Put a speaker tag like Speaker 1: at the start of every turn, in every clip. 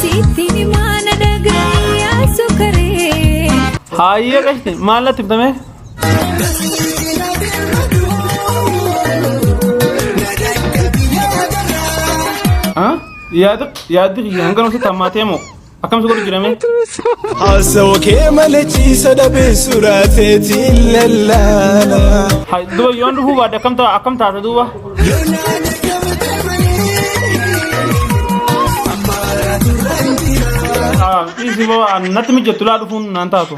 Speaker 1: Sitti himaa na dhaga'i yaa sokkaree.
Speaker 2: Hayyee qashti maal natti himtame? Yaadi yaadi kiyya hanga nuti hammaatee moo akkam si godhu jirame?
Speaker 3: Haasawa kee malee ciisa dhabee suuraa teetiin lallaala.
Speaker 2: Hay duba yoon dhufuu baadhe akkam ta'a akkam taate duuba? Dhiisi boo natti mijattu laa dhufuun naan taatu.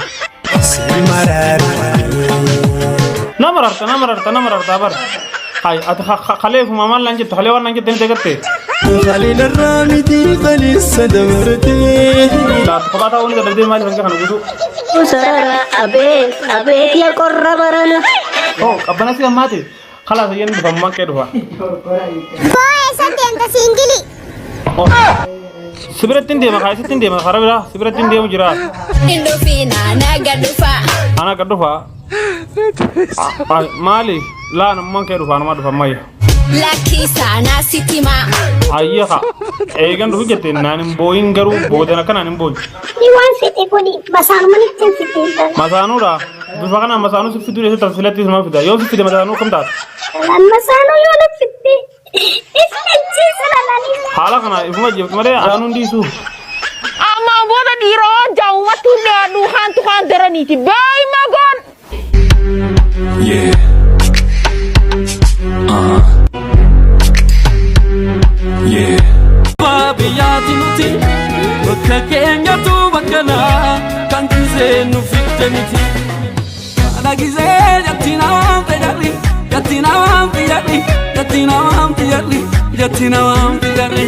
Speaker 2: Na mararta na mararta na mararta bar. Hay ati kaleefuma maal naan jette kalee waan naan jette ni deegatte.
Speaker 3: Khaliilarraa miti khaliisa dabartee.
Speaker 2: Laata kophaa taa'uu ni dadhabdee maaliif hanga kana guutuu?
Speaker 4: Sarara abeet abeet ya qorra barana.
Speaker 2: Oh qabbana si ammaati. Kalaas ayyan dhufa ammaan kee dhufa.
Speaker 5: Koo eessa deemta siingilii?
Speaker 2: Oh. Si biratti hin deema kaa isitti hin deema karaa biraa si biratti hin deemu jira.
Speaker 1: Hin dhufiina naga dhufa.
Speaker 2: Ana gad dhufa. Ay, maali? Laa namummaan kee dhufa anuma dhufa ammayya.
Speaker 1: Lakkisaa naa sitti himaa.
Speaker 2: Ayya kaa. Eegan dhufu jette naan hin booyin garuu boodan akka naan hin booyin.
Speaker 5: Ni waan fedhe godhi masaanuma nitti hin fidde intala.
Speaker 2: Masaanuudha. Bifa kanaan masaanuu si fiduu dhiyeessee filatti isuma fida. Yoo si fide masaanuu akkam taata?
Speaker 5: Dhalaan masaanuu yoo na fidde isin ajjeesa dhalanii.
Speaker 2: Haala kana ifuma ajjeeftu malee masaanuu hin dhiisu.
Speaker 6: Ammaan booda dhiira waan jaa'umatti hin dhiyaadhu haantu haan daraniiti. Baay'ima goon.
Speaker 3: Yeah. Yeah.
Speaker 7: Biyyaati nuti bakka keenyatu bakka naa kan gisee nu fidde miti. Kana gisee jatti namaan fayyadhi jatti namaan fayyadhi jatti namaan fayyadhi jatti namaan fayyadhi.